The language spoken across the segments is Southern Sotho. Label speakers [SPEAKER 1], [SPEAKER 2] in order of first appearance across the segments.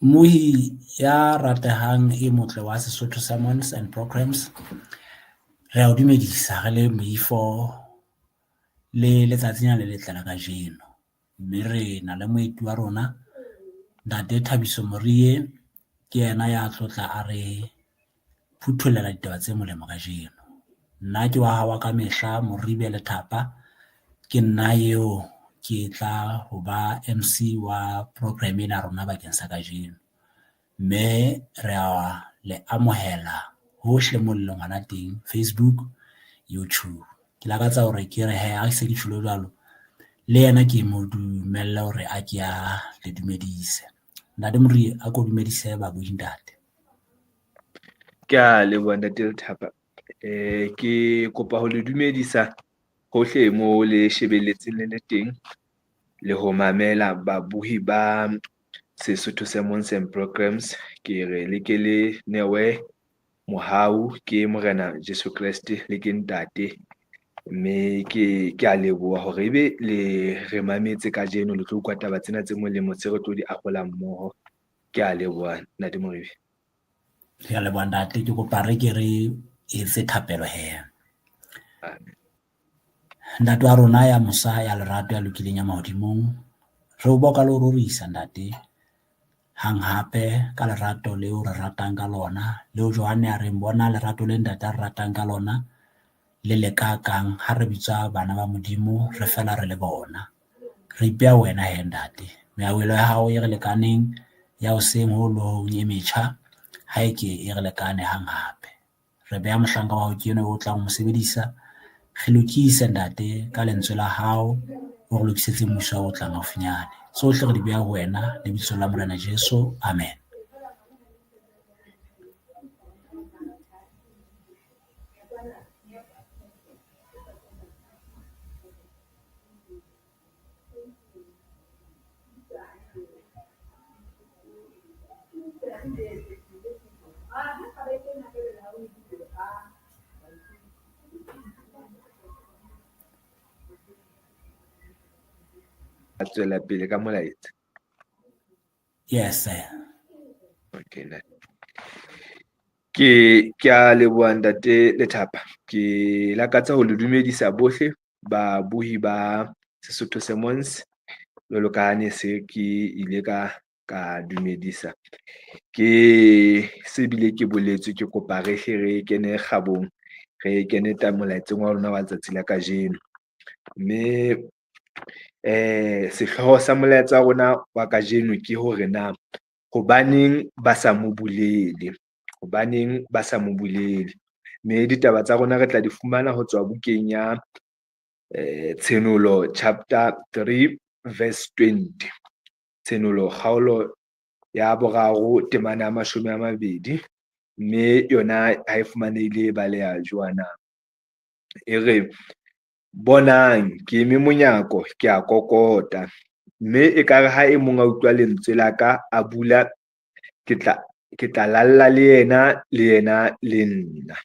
[SPEAKER 1] Mmohi ya ratehang e motle wa Sesotho Sermons and Programs, re a o dumedisa re le moifo le letsatsing le letle la kajeno. Mme re na le moeti wa rona Ntate Thabiso Morie, ke yena ya tlotla a re phuthollela ditaba tse molemo kajeno. Nna ke wa hao wa ka mehla Moribe Lethapa, ke nna eo ke tla ho ba MC wa program ena ya rona bakeng sa kajeno. Mme re a le amohela hohle mo le leng hona teng, Facebook, YouTube. Ke lakatsa hore ke re hee ha se ke tjholo jwalo, le yena ke mo dumelle hore a ke a le dumedise. Ntate Morie, a ko dumedise babuhi ntate.
[SPEAKER 2] Ke a leboha Ntate Lethapa. Ke kopa ho le dumedisa hohle mo le shebelletseng le le teng le ho mamela babuhi ba Sesotho Sermons and Programs. Ke re le ke le newe mohau ke Morena Jesu Kreste le ke Ntate, mme ke a leboha hore ebe le re mametse kajeno le tlo utlwa taba tsena tse molemo tse re tlo di arola mmoho. Ke a leboha Ntate Moribe.
[SPEAKER 1] Ke a leboha ntate, ke kopa re ke re etse thapelo hee.
[SPEAKER 2] Amen.
[SPEAKER 1] Ntate wa rona ya mosa ya lerato ya lokileng ya mahodimong, re o boka le ho rorisa ntate hang hape ka lerato leo re ratang ka lona, leo Johanne a reng bona lerato le ntate a re ratang ka lona le le kakang ha re bitswa bana ba Modimo re fela re le bona. Re ipeha wena he ntate, mehauhelo ya hao e re lekaneng ya hoseng ho lohong e metjha ha e ke e re lekane hang hape. Re beha mohlanka wa hao ke enwa o tlang ho mo sebedisa, re lokise ntate ka lentswe la hao, o re lokisetse mmuso o tlang haufinyane. Tsohle re di beha ho wena lebitsong la Morena Jesu, amen.
[SPEAKER 2] A tswela pele ka molaetsa.
[SPEAKER 1] Yes sir.
[SPEAKER 2] Okay, ne. Ke a leboha Ntate Lethapa. Ke lakatsa ho le dumedisa bohle babuhi ba Sesotho Sermons jwalo ka ha ne se ke ile ka dumedisa. Ke se bile ke boletswe, ke kopa re hle re kene kgabong, re kene molaetseng wa rona wa letsatsi la kajeno. Mme sehlooho sa molaetsa wa rona wa kajeno ke hore na hobaneng ba sa mo bulele, hobaneng ba sa mo bulele. Mme ditaba tsa rona re tla di fumana ho tswa bukeng ya Tshenolo chapter 3 verse 20. Tshenolo kgaolo ya boraro temana ya 20, mme yona ha e fumanehile e baleha jwana. E re, bonang ke eme monyako ke a kokota, mme ekare ha e mong a utlwa lentswe la ka a bula, ke tla lalla le yena, le yena le nna.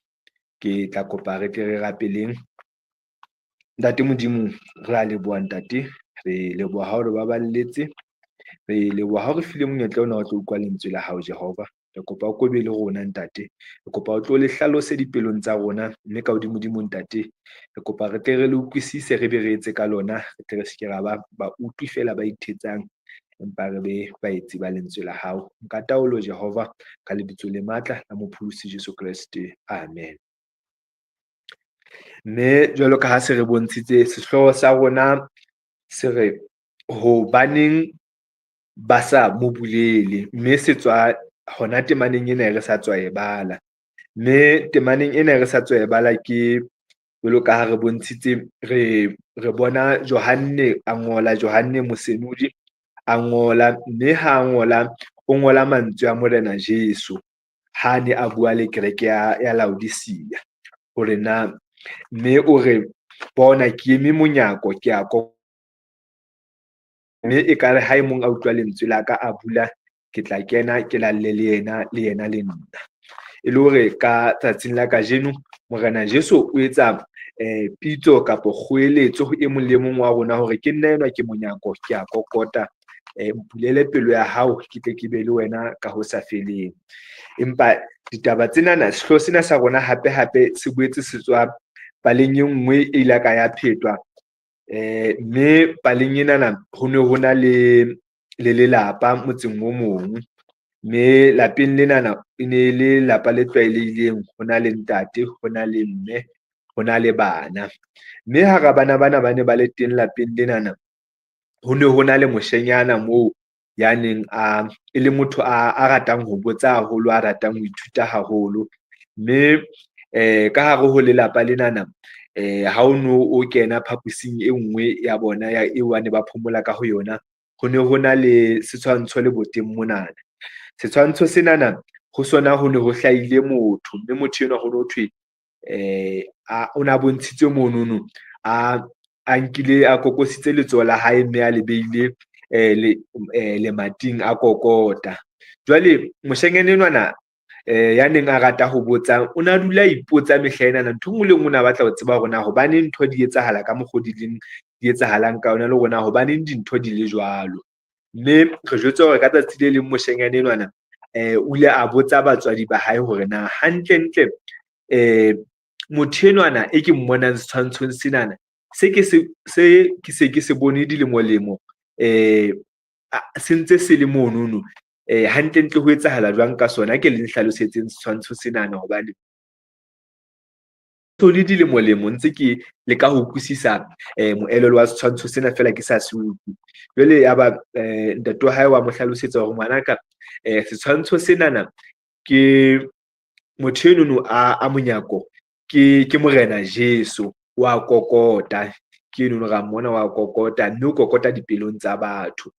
[SPEAKER 2] Ke tla kopa re tle re rapeleng. Ntate Modimo, re a leboha ntate, re leboha ha o re baballetse, re leboha ha o re file monyetla ona wa tlo utlwa lentswe la hao Jehova. Re kopa o kobe le rona ntate, re kopa o tlo le hlalose dipelong tsa rona, mme ka hodimodimo ntate re kopa re tle re le utlwisise, re be re etse ka lona, re tle re se ke ra ba bautlwi fela ba ithetsang, empa re be baetsi ba lentswe la hao. Nka taolo Jehova ka lebitso le matla la Mopholosi Jesu Kreste, amen. Mme jwalo ka ha se re bontshitse, sehlooho sa rona se re hobaneng ba sa mo bulele, mme se tswa hona temaneng ena e re sa tswa e bala. Mme temaneng ena e re sa tswa e bala ke jwalo ka ha re bontshitse, re bona Johanne a ngola, Johanne Mosenodi a ngola, mme ha a ngola o ngola mantswe a Morena Jesu ha ne a bua le kereke ya Laodicea, hore na mme o re bona ke eme monyako ke a kokota, mme ekare ha e mong a utlwa lentswe la ka a bula, ke tla kena ke lalle le yena, le yena le nna. E le hore ka tsatsing la kajeno Morena Jesu o etsa pitso kapa kgoeletso ho e mong le mong wa rona hore ke nna enwa ke monyako ke a kokota, Mpulele pelo ya hao ke tle ke be le wena ka ho sa feleng. Empa ditaba tsenana, sehlooho sena sa rona hape hape se boetse se tswa paleng e nngwe e ile ka ya phetwa. Mme paleng enana ho ne ho na le lelapa motseng o mong. Mme lapeng lenana e ne le lelapa le tlwaelehileng, ho na le ntate, ho na le mme, ho na le bana. Mme hara bana bana ba ne ba le teng lapeng lenana, ho ne ho na le moshenyana moo ya neng a e le motho a ratang ho botsa haholo, a ratang ho ithuta haholo. Mme ka hare ho lelapa lenana, ha o no o kena phaposing e nngwe ya bona ya eo ba ne ba phomola ka ho yona, ho ne ho na le setshwantsho leboteng monana. Setshwantsho senana ho sona ho ne ho hlahile motho, mme motho enwa ho no thwe o na bontshitswe monono a nkile a kokositse letsoho la hae mme a le behile lemating a kokota. Jwale moshanyana enwana ya neng a rata ho botsa, o na dula a ipotsa mehla enana ntho e nngwe le nngwe o na batla ho tseba hore na hobaneng ntho di etsahala ka mokgo di leng di etsahalang ka yona, le hore na hobaneng dintho di le jwalo. Mme re jwetswa hore ka tsatsi le leng moshanyana enwana o ile a botsa batswadi ba hae hore na hantlentle motho enwana e ke mmonang setshwantshong senana se ke se ke se bone dilemo-lemo se ntse se le monono, hantlentle ho etsahala jwang ka sona? Ke le nhlalosetseng setshwantsho senana hobane le dilemo-lemo ntse ke leka ho utlwisisa moelelo wa setshwantsho sena feela ke sa se utlwe. Jwale ya ba ntate wa hae wa mo hlalosetsa hore ngwanaka, setshwantsho senana ke motho enono a monyako ke Morena Jesu wa kokota. Ke enono ra mmona wa kokota, mme o kokota dipelong tsa batho.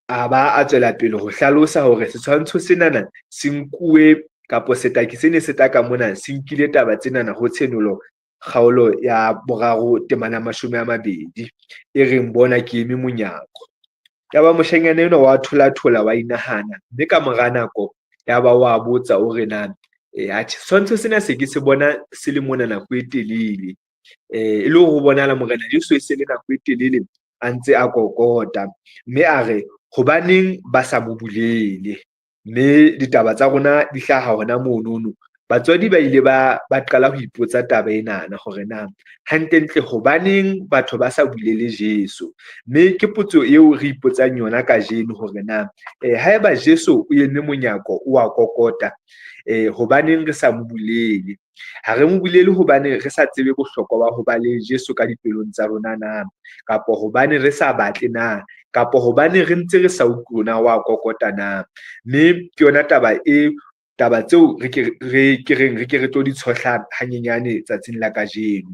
[SPEAKER 2] A ba a tswela pele ho hlalosa hore setshwantsho senana se nkuwe kapo setaki se ne se taka mona se nkile taba tsenana ho Tshenolo kgaolo ya 3 temana 20 e reng bona ke eme monyako. Ya ba moshanyana enwa wa thola-thola wa inahana, mme ka mora nako ya ba wa botsa o re na atjhe setshwantsho sena se ke se bona se le mona nako e telele, e le hore ho bonahala Morena Jesu e se le nako e telele a ntse a kokota, mme a re hobaneng ba sa mo bulele. Mme ditaba tsa rona di hlaha hona monono. Batswadi ba ile ba qala ho ipotsa taba enana hore na hantlentle hobaneng batho ba sa bulele Jesu. Mme ke potso eo re ipotsang yona kajeno hore na haeba Jesu o eme monyako o a kokota, hobaneng re sa mo bulele? Ha re mo bulele hobane re sa tsebe bohlokwa ba ho ba le Jesu ka dipelong tsa rona na, kapo hobane re sa batle na, kapo hobane re ntse re sa utlwe na wa kokota na. Mme ke yona taba e taba tseo re ke reng re ke re tlo di tshohla hanyenyane tsatsing la kajeno.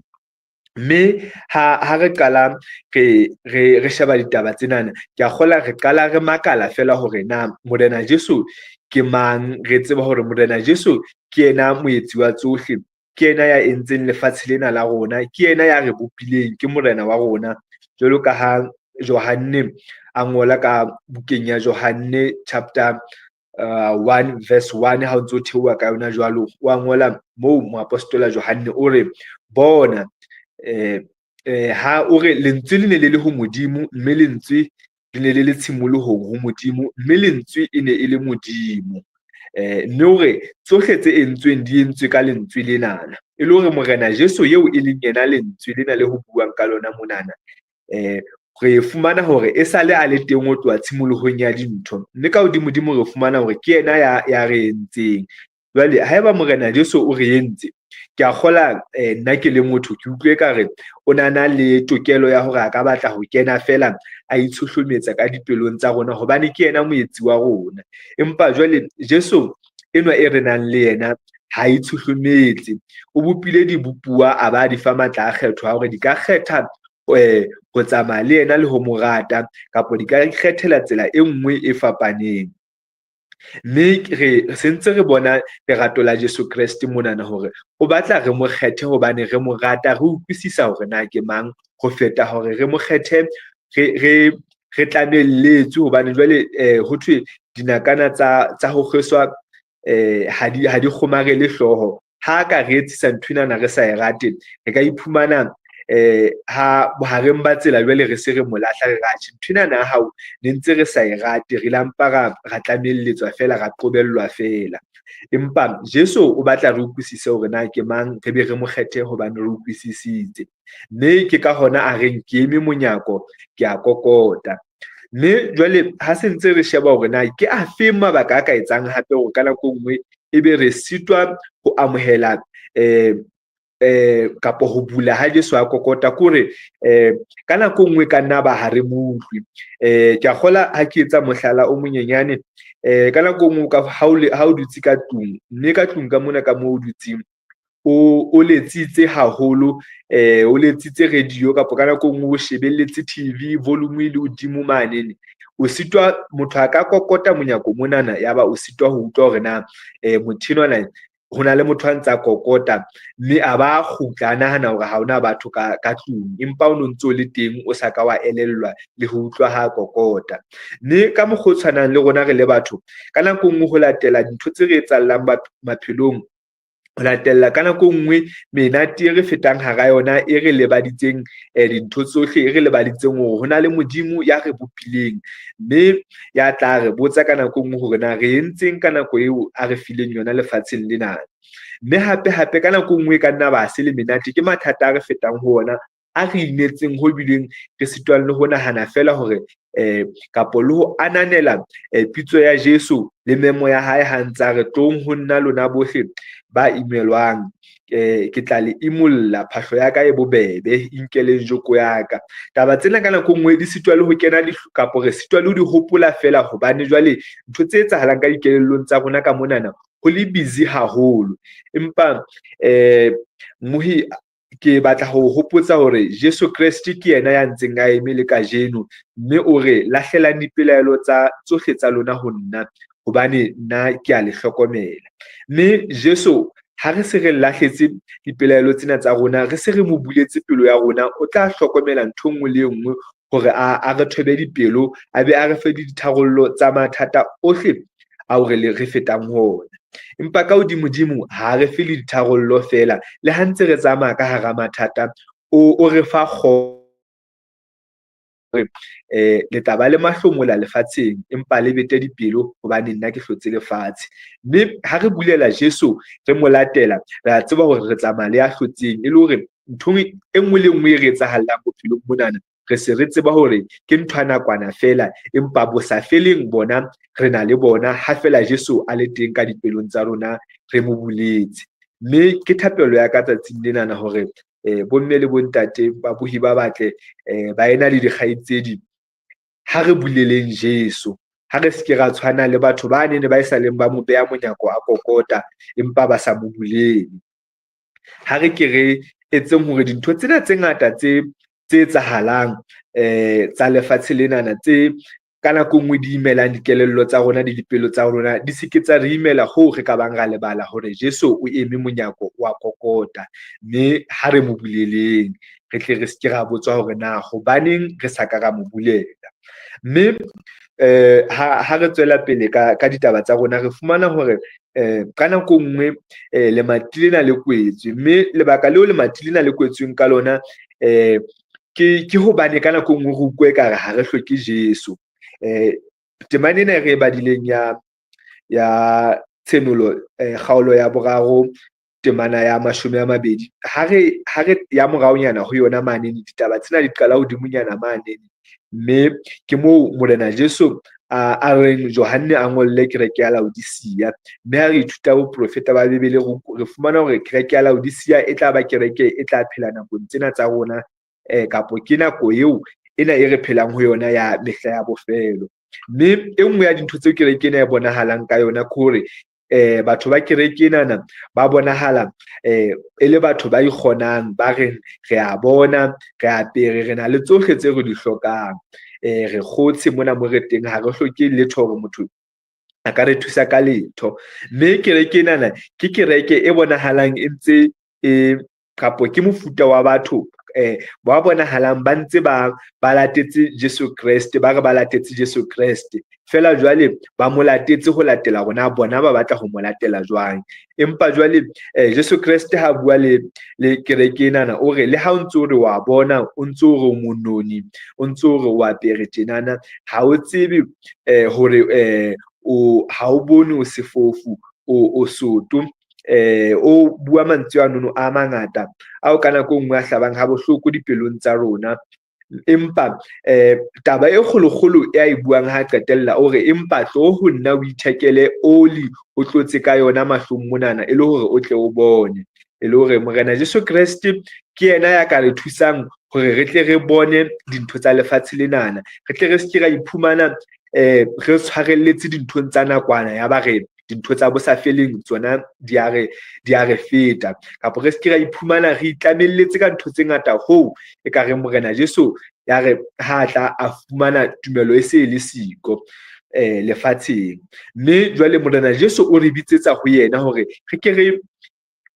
[SPEAKER 2] Mme ha re qala re sheba ditaba tsenana, ke a kgola re qala re makala fela hore na Morena Jesu ke mang. Re tseba hore Morena Jesu ke yena moetsi wa tsohle, ke yena ya entseng lefatshe lena la rona, ke yena ya re bopileng, ke Morena wa rona. Jwalo ka ha Johanne a ngola ka bukeng ya Johanne chapter 1 verse 1, ha o ntso theoha ka yona jwalo, wa ngola moo moapostola Johanne o re bona ha o re lentswe le ne le le ho Modimo, mme lentswe le ne le le tshimolohong ho Modimo, mme lentswe e ne e le Modimo. Mme o re tsohle tse entsweng di entswe ka lentswe lenana, e le hore Morena Jesu eo e leng yena lentswe lena le ho buang ka lona monana, re fumana hore e sale a le teng ho tloha tshimolohong ya dintho, mme ka hodimodimo re fumana hore ke yena ya re entseng. Jwale haeba Morena Jesu o re entse, ke a kgola nna ke le motho ke utlwe ekare o na le tokelo ya hore a ka batla ho kena fela a itshohlometsa ka dipelong tsa rona hobane ke yena moetsi wa rona. Empa jwale Jesu enwa e re nang le yena ha itshohlometse, o bopile dibopuwa a ba di fa matla a kgetho a hore di ka kgetha ho tsamaya le yena le ho mo rata, kapa di ka ikgethela tsela e nngwe e fapaneng. Mme re sentse re bona lerato la Jesu Kreste monana hore o batla re mo kgethe hobane re mo rata, re utlwisisa hore na ke mang, ho feta hore re mo kgethe re tlamelletswe hobane jwale ho thwe dinakana tsa ho kgeswa ha di kgomarele hlooho. Ha ka re etsisa nthwenana re sa e rate, re ka iphumana Ha bohareng ba tsela jwale re se re mo lahla, re re atjhe ntho enana ya hao ne ntse re sa e rate, re la mpa ra tlamelletswa fela, ra qobellwa fela. Empa Jesu o batla re utlwisise hore na ke mang, re be re mo kgethe hobane re utlwisisitse. Mme ke ka hona a reng ke eme monyako, ke a kokota. Mme jwale ha se ntse re sheba hore na ke afeng mabaka a ka etsang hape hore ka nako e nngwe ebe re sitwa ho amohela kapo ho bula ha Jesu a kokota, ke hore ka nako e nngwe ka nna ba ha re mo utlwe. Ke a kgola ha ke etsa mohlala o monyenyane, ka nako e nngwe ka ha o dutse ka tlung, mme ka tlung ka mona ka moo o dutseng o letsitse haholo, o letsitse radio kapa ka nako e nngwe o shebelletse TV, volume e le hodimo manene, o sitwa, motho a ka kokota monyako monana ya ba o sitwa ho utlwa hore na motho enwana ho na le motho a ntsa kokota, mme a ba kgutla a nahana hore ha hona batho ka tlung, empa o no ntso le teng o sa ka wa elellwa le ho utlwa ha kokota. Mme ka mokgwa o tshwanang le rona re le batho, ka nako e nngwe ho latela dintho tse re etsahallang maphelong, ho latella ka nako e nngwe menate e re fetang hara yona e re lebaditseng dintho tsohle, e re lebaditseng hore ho na le Modimo ya re bopileng, mme ya tla re botsa ka nako e nngwe hore na re entseng ka nako eo a re fileng yona lefatsheng lena. Mme hape hape ka nako e nngwe e ka nna ba se le menate, ke mathata a re fetang ho ona, a re imetseng ho bileng re sitwang le ho nahana fela hore kapo le ho ananela pitso ya Jesu le memo ya hae ha ntsa re tlong ho nna lona bohle ba imelwang, ke tla le imolla, phahlo ya ka e bobebe, inkeleng joko ya ka. Taba tsena ka nako e nngwe di sitwa le ho kena kapo re sitwa le ho di hopola fela, hobane jwale ntho tse etsahalang ka dikelellong tsa rona ka monana ho le busy haholo. Empa mohi ke batla ho hopotsa hore Jesu Kreste ke yena ya ntseng a eme le kajeno, mme o re lahlelang dipelaelo tsa tsohle tsa lona ho nna, hobane nna ke a le hlokomela. Mme Jesu ha re se re lahletse dipelaelo tsena tsa rona, re se re mo buletse pelo ya rona, o tla hlokomela ntho e nngwe le e nngwe hore a re thobe dipelo, a be a re fe ditharollo tsa mathata ohle ao re fetang ho ona. Empa ka hodimodimo ha re fe le ditharollo fela, le ha ntse re tsamaya ka hara mathata, o re fa le tla ba le mahlomola lefatsheng, empa le bete dipelo hobane nna ke hlotse lefatshe. Mme ha re bulela Jesu re mo latela, re a tseba hore re tsamaya le ya hlotseng, e le hore ntho e nngwe le nngwe e re etsahallang bophelong monana, re se re tseba hore ke ntho ya nakwana fela, empa bo sa feleng bona re na le bona ha fela Jesu a le teng ka dipelong tsa rona, re mo buletse. Mme ke thapelo ya ka tsatsing lenana hore bomme le bontate, babohi ba batle, ba ena le dikgaitsedi, ha re buleleng Jesu, ha re se ke ra tshwana le batho ba nene ba e saleng ba mo beha monyako a kokota empa ba sa mo bulele. Ha re ke re etseng hore dintho tsena tse ngata tse etsahalang tsa lefatshe lenana, tse ka nako e nngwe di imelang dikelello tsa rona le dipelo tsa rona, di se ke tsa re imela hoo re ka bang ra lebala hore Jesu o eme monyako wa kokota. Mme ha re mo buleleng, re tle re se ke ra botswa hore na hobaneng re sa ka ra mo bulela. Mme ha re tswela pele ka ditaba tsa rona, re fumana hore ka nako e nngwe lemati lena le kwetswe, mme lebaka leo lemati lena le kwetsweng ka lona ke hobane ka nako e nngwe re utlwe ekare ha re hloke Jesu. Temana ena e re e badileng ya Tshenolo, kgaolo ya 3 temana ya 20, ha re ya moraonyana ho yona mane, ditaba tsena di qala hodimonyana mane, mme ke moo Morena Jesu a reng Johanne a ngolle kereke ya Laodicea. Mme ha re ithuta boprofeta ba Bibele, re fumana hore kereke ya Laodicea e tla ba kereke e tla phela nakong tsena tsa rona, kapo ke nako eo ena e re phelang ho yona ya mehla ya bofelo. Mme e nngwe ya dintho tseo kereke ena e bonahalang ka yona ke hore batho ba kereke enana ba bonahala e le batho ba ikgonang, ba reng re a bona, re apere, re na le tsohle tse re di hlokang, re kgotshe mona mo re teng, ha re hloke letho hore motho a ka re thusa ka letho. Mme kereke enana ke kereke e bonahalang e ntse e kapo ke mofuta wa batho Ba bonahalang ba ntse ba latetse Jesu Kreste, ba re ba latetse Jesu Kreste fela jwale ba mo latetse ho latela rona, bona ba batla ho mo latela jwang. Empa jwale Jesu Kreste ha bua le kereke enana, o re le ha o ntso re wa bona, o ntso re o mononi, o ntso re o apere tjenana, ha o tsebe hore o ha o bone, o sefofu, o soto. O bua mantswe ano a mangata ao ka nako e nngwe a hlabang ha bohloko dipelong tsa rona. Empa taba e kgolokgolo e a e buang ha qetella, o re empa tlo ho nna o ithekele oli, o tlotse ka yona mahlong monana, e le hore o tle o bone. E le hore Morena Jesu Kreste ke yena ya ka re thusang hore re tle re bone dintho tsa lefatshe lenana, re tle re se ke ra iphumana re tshwarelletse dinthong tsa nakwana, ya ba re dintho tsa bosafeleng tsona di a re feta, kapa re se ke ra iphumana re itlamelletse ka ntho tse ngata hoo e ka reng Morena Jesu ya re ha tla a fumana tumelo e se le siko lefatsheng. Mme jwale Morena Jesu o re bitsetsa ho yena hore re ke re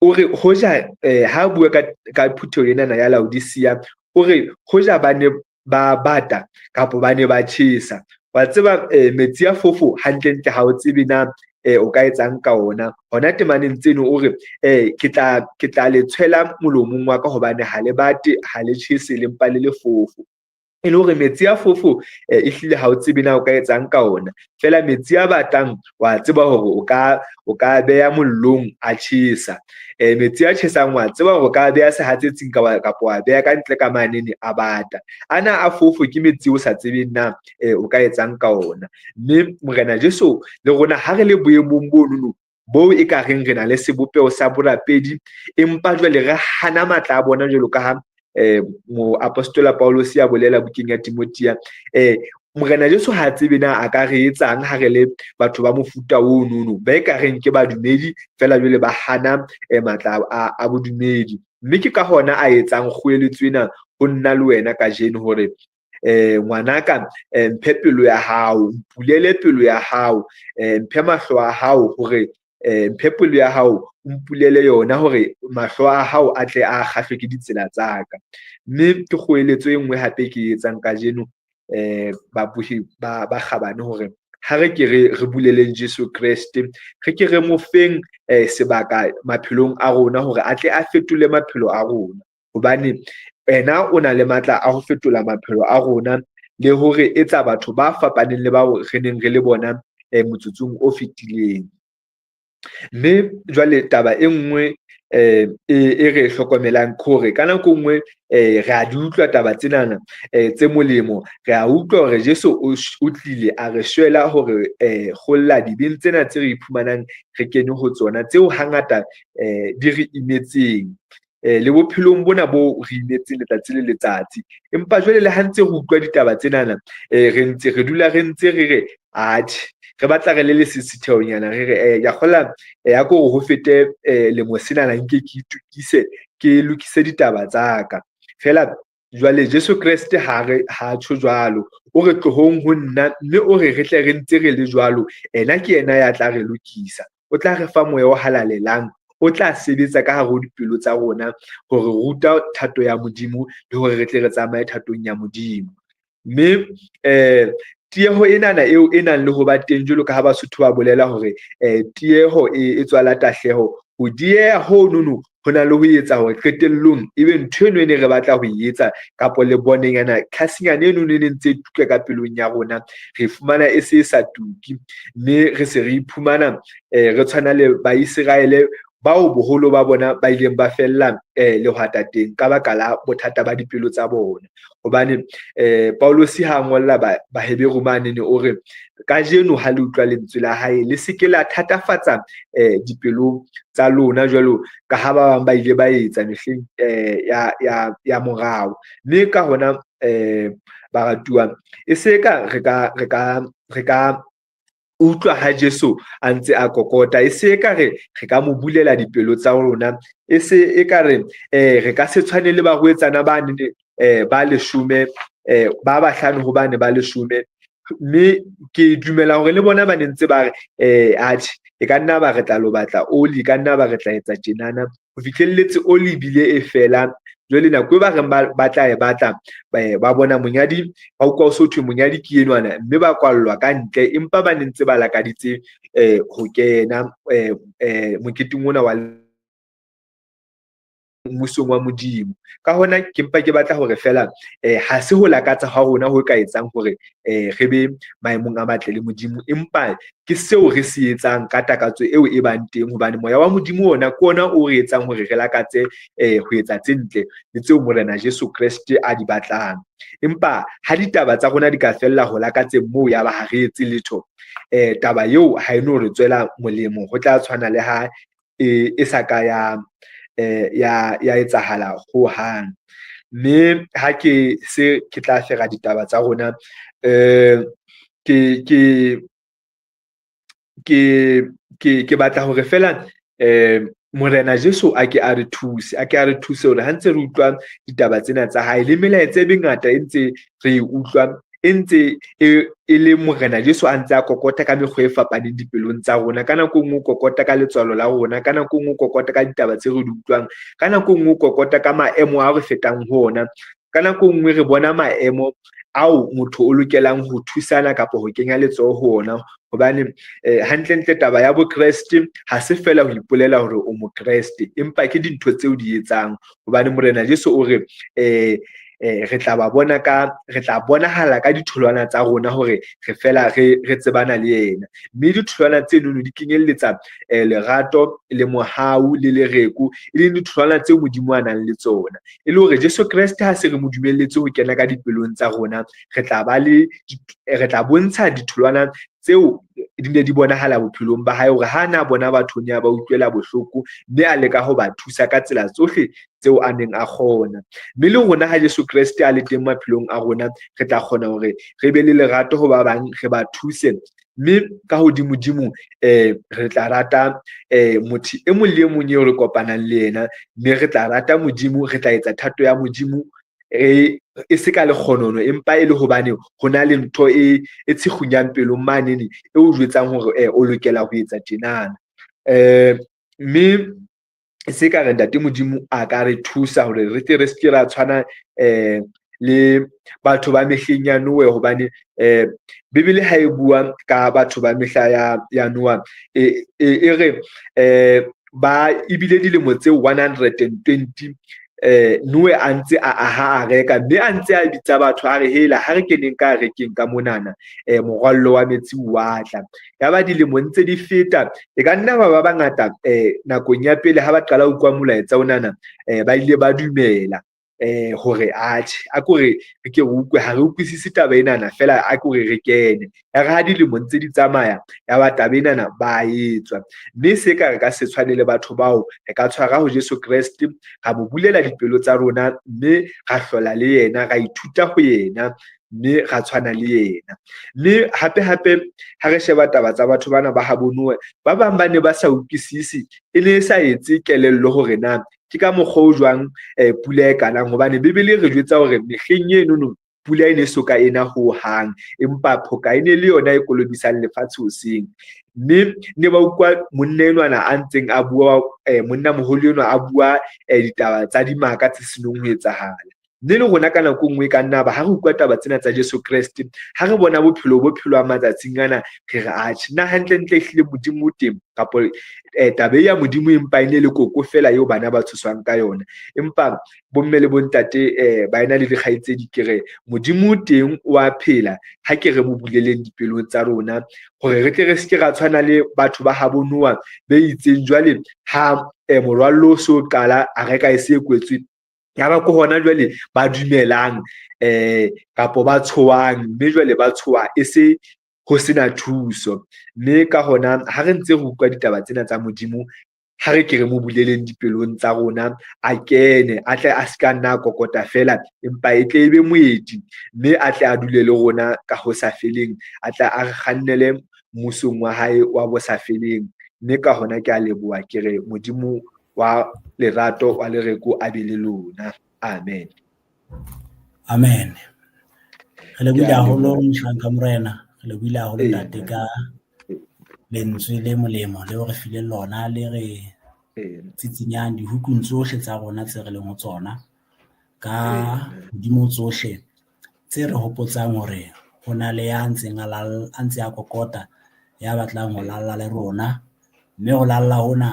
[SPEAKER 2] o re hoja ha bua ka phutheho enana ya Laodicea, o re hoja ba ne ba bata kapa ba ne ba tjhesa. Wa tseba metsi a fofo hantlentle ha o tsebe na o ka etsang ka ona. Hona temaneng tseno o re ke tla le tshwela molomong wa ka, hobane ha le bate, ha le tjhese, le mpa le le fofo. E le hore metsi a fofo ehlile ha o tsebe na o ka etsang ka ona. Fela metsi a batang wa tseba hore o ka beha mollong a tjhesa. Metsi a tjhesang wa tseba hore o ka beha sehatsetsing kapa wa beha ka ntle ka manene a bata. Ana a fofo ke metsi o sa tsebeng na o ka etsang ka ona. Mme Morena Jesu le rona ha re le boemong bonono bo e ka reng re na le sebopeho sa borapedi, empa jwale re hana matla a bona jwalo ka ha moapostola Paulus ya bolela bukeng ya Timothea. Morena Jesu ha tsebe na a ka re etsang ha re le batho ba mofuta ono ba e ka reng ke badumedi fela jwale ba hana matla a bodumedi. Mme ke ka hona a etsang kgoeletso ena ho nna le wena kajeno hore ngwanaka, mphe pelo ya hao, mpulele pelo ya hao, mphe mahlo a hao hore mphe pelo ya hao, mpulele yona hore mahlo a hao a tle a kgahlwe ke ditsela tsa ka. Mme ke kgoeletso e nngwe hape ke etsang kajeno babuhi ba kgabane hore ha re ke re buleleng Jesu Kreste, re ke re mo feng sebaka maphelong a rona hore a tle a fetole maphelo a rona, hobane ena o na le matla a ho fetola maphelo a rona le hore etsa batho ba fapaneng le bao re neng re le bona motsotsong o fetileng. Mme jwale taba e nngwe e re hlokomelang ke hore ka nako nngwe re a di utlwa taba tsenana tse molemo, re a utlwa hore Jesu o tlile a re shwela hore kgolla dibeng tsena tse re iphumanang re kene ho tsona, tseo hangata di re imetseng le bophelong bona bo re imetseng letsatsi le letsatsi. Empa jwale le ha ntse re utlwa ditaba tsenana re ntse re dula re ntse re re atjhe, re batla re le lesisitheonyana, re re ya kgola ya ko ho fete lemo senana nke ke itukise, ke lokise ditaba tsa ka. Fela jwale Jesu Kreste ha tjho jwalo, o re tlohong ho nna, mme o re re tle re ntse re le jwalo, ena ke yena ya tla re lokisa. O tla re fa moya o halalelang, o tla sebetsa ka hare ho dipelo tsa rona hore ruta thato ya Modimo le hore re tle re tsamaye thatong ya Modimo. Mme tieho enana eo e nang le ho ba teng jwalo ka ha Basotho ba bolela hore tieho e tswala tahleho, ho dieha honono ho na le ho etsa hore qetellong ebe ntho eno e ne re batla ho e etsa, kapa le boneng tlhasinyana eno e ne ntse e tuka ka pelong ya rona, re fumana e se e sa tuki, mme re se re iphumana re tshwana le Baiseraele bao boholo ba bona ba ileng ba fella lehwatateng ka baka la bothata ba dipelo tsa bona. Hobane Paulus ha ngolla Baheberu mane o re kajeno ha le utlwa lentswe la hae le se ke la thatafatsa dipelo tsa lona jwalo ka ha ba bang ba ile ba etsa mehleng ya morao. Mme ka hona baratuwa, e se ka re ka utlwa ha Jesu a ntse a kokota, e se ka re ka mo bulela dipelo tsa rona, e se e ka re re ka se tshwane le barwetsana ba ne ba leshome, ba bahlano hobane ba leshome. Mme ke dumela hore le bona ba ne ntse ba re atjhe, e ka nna ba re tla lo batla oli, e ka nna ba re tla etsa tjenana. Ho fihlelletse oli ebile e fela. Jwale nako e ba reng ba tla e batla, ba bona monyadi, ba utlwa ho so thwe monyadi ke enwana, mme ba kwallwa ka ntle, empa ba ne ntse ba lakaditse ho kena moketeng ona wa mmusong wa Modimo. Ka hona ke mpa ke batla hore fela ha se ho lakatsa ha rona ho ka etsang hore re be maemong a matle le Modimo, empa ke seo re se etsang ka takatso eo e bang teng, hobane moya wa Modimo ona ke ona o re etsang hore re lakatse ho etsa tse ntle le tseo Morena Jesu Kreste a di batlang. Empa ha ditaba tsa rona di ka fella ho lakatseng moo ya ba ha re etse letho, taba eo ha e no re tswela molemo, ho tla tshwana le ha e sa ka ya ya etsahala hohang. Mme ha ke se ke tla fera ditaba tsa rona, ke batla hore fela Morena Jesu a ke a re thuse, a ke a re thuse hore ha ntse re utlwa ditaba tsena tsa hae le melaetsa e mengata e ntse re e utlwa, e ntse e le Morena Jesu a ntse a kokota ka mekgwa e fapaneng dipelong tsa rona. Ka nako e nngwe o kokota ka letswalo la rona, ka nako e nngwe o kokota ka ditaba tse re di utlwang, ka nako e nngwe o kokota ka maemo a re fetang ho ona, ka nako e nngwe re bona maemo ao motho o lokelang ho thusana kapa ho kenya letsoho ho ona. Hobane hantlentle taba ya bokreste ha se fela ho ipolela hore o mokreste, empa ke dintho tseo di etsang. Hobane Morena Jesu o re re tla ba bona ka, re tla bonahala ka ditholwana tsa rona hore re fela re tsebana le yena. Mme ditholwana tseno di kenyelletsa lerato le mohau le lereko, e leng ditholwana tseo Modimo a nang le tsona. E le hore Jesu Kreste ha se re mo dumelletse ho kena ka dipelong tsa rona, re tla ba le, re tla bontsha ditholwana tseo di ne di bonahala bophelong ba hae, hore ha na bona batho ne a ba utlwela bohloko mme a leka ho ba thusa ka tsela tsohle tseo a neng a kgona. Mme le rona ha Jesu Kreste a le teng maphelong a rona, re tla kgona hore re be le lerato ho ba bang, re ba thuse. Mme ka hodimodimo re tla rata motho e mong le e mong eo re kopanang le yena, mme re tla rata Modimo, re tla etsa thato ya Modimo e se ka lekgonono, empa e le hobane ho na le ntho e tshikgunyang pelong manene e o jwetsang hore o lokela ho etsa tjenana. Mme se ka re Ntate Modimo a ka re thusa hore re tle re se ke ra tshwana le batho ba mehleng ya Noe, hobane Bibele ha e bua ka batho ba mehla ya Noa, e re ba ebile dilemo tse 120 Noe a ntse a aha a reka, mme a ntse a bitsa batho a re hela ha re keneng ka rekeng ka monana, morwallo wa metsi wa tla. Ya ba dilemo ntse di feta, e ka nna ba bangata nakong ya pele ha ba qala ho utlwa molaetsa onana, ba ile ba dumela hore atjhe a kore re ke re utlwe, ha re utlwisise taba enana fela, a kore re kene. Ya re ha dilemo ntse di tsamaya, ya ba taba enana ba etswa. Mme se ka re ka se tshwane le batho bao, re ka tshwara ho Jesu Kreste, ra mo bulela dipelo tsa rona, mme ra hlola le yena, ra ithuta ho yena, mme ra tshwana le yena. Mme hape hape ha re sheba taba tsa batho bana ba habo Noe, ba bang ba ne ba sa utlwisise, e ne e sa etse kelello hore na ke ka mokgwa o jwang pula e kanang, hobane Bibele re jwetsa hore mehleng enono pula e ne so ka ena ho hang, empa phoka e ne le yona e kolobisang lefatshe hoseng. Mme ne ba utlwa monna enwana a ntseng a bua, monna moholo enwa a bua ditaba tsa dimaka tse senong ho etsahala. Mme le rona ka nako nngwe ka nna ba ha re utlwa taba tsena tsa Jesu Kreste, ha re bona bophelo bo phelwang matsatsing ana, re re atjhe, na hantlentle ehlile Modimo o teng, kapa taba ya Modimo empa e ne le koko fela eo bana ba tshoswang ka yona. Empa bomme le bontate ba ena le dikgaitsedi, ke re Modimo o teng, o a phela, ha ke re mo buleleng dipelong tsa rona hore re tle re se ke ra tshwana le batho ba habo Noa be itseng jwale ha morwallo o so qala, a reka e se e kwetswe, ya ba ke hona jwale ba dumelang kapo ba tshoang, mme jwale ba tshoha e se ho sena thuso. Mme ka hona ha re ntse re utlwa ditaba tsena tsa Modimo, ha re ke re mo buleleng dipelong tsa rona, a kene, a tle a se ka nna a kokota fela, empa e tle e be moeti, mme a tle a dule le rona ka ho sa feleng, a tle a re kgannele mmusong wa hae wa bo sa feleng. Mme ka hona ke a leboha, ke re Modimo wa lerato wa lereko a be le lona. Amen.
[SPEAKER 1] Amen. Re lebohile haholo mohlanka Morena, re lebohile haholo ntate ka lentswe le molemo leo re fileng lona, le re tsitsinyang dihukung tsohle tsa rona tse re leng ho tsona. Ka hodimo tsohle tse re hopotsang hore ho na le ya ntseng a a ntse a kokota, ya batlang ho lalla le rona. Mme ho lalla hona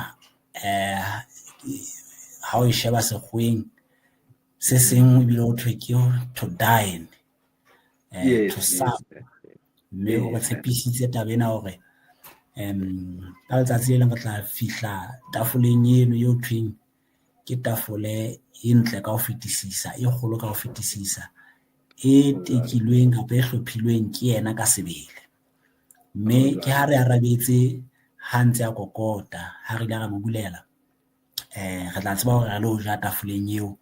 [SPEAKER 1] ha o e sheba sekgoweng se seng ebile ho thwe ke to dine, to sup. Mme o re tshepisitse taba ena hore ka letsatsi le leng re tla fihla tafoleng eno eo thweng ke tafole e ntle ka ho fetisisa, e kgolo ka ho fetisisa, e tekilweng kapa e hlophilweng ke yena ka sebele. Mme ke ha re arabetse ha ntse a kokota, ha re ile ra mo bulela, re tla tseba hore re lo ja tafoleng eo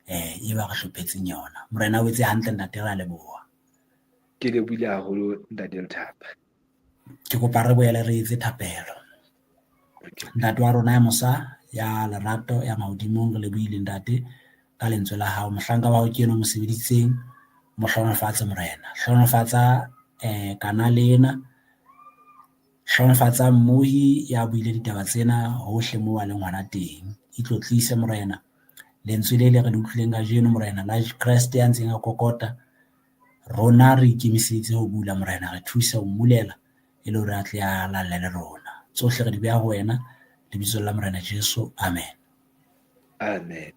[SPEAKER 1] e ba re hlophetseng yona. Morena o etse hantle ntate, re a leboha.
[SPEAKER 2] Ke lebohile haholo ntate Lethapa.
[SPEAKER 1] Ke kopa re boele re etse thapelo. Ntate wa rona ya mosa, ya lerato, ya mahodimong, re lebohile ntate ka lentswe la hao. Mohlanka wa hao ke eno o mo sebeditseng, mo hlohonolofatse Morena. Hlohonolofatsa kanale ena, hlohonolofatsa mmohi ya buile ditaba tsena hohle moo a leng hona teng. Itlotlise Morena. Lentswe le le re le utlwileng kajeno Morena la Kreste ya ntseng a kokota, rona re ikemiseditse ho bula Morena, re thuse ho mmulela e le hore a tle a lalle le rona. Tsohle re di beha ho wena lebitsong la Morena Jesu, amen.
[SPEAKER 2] Amen.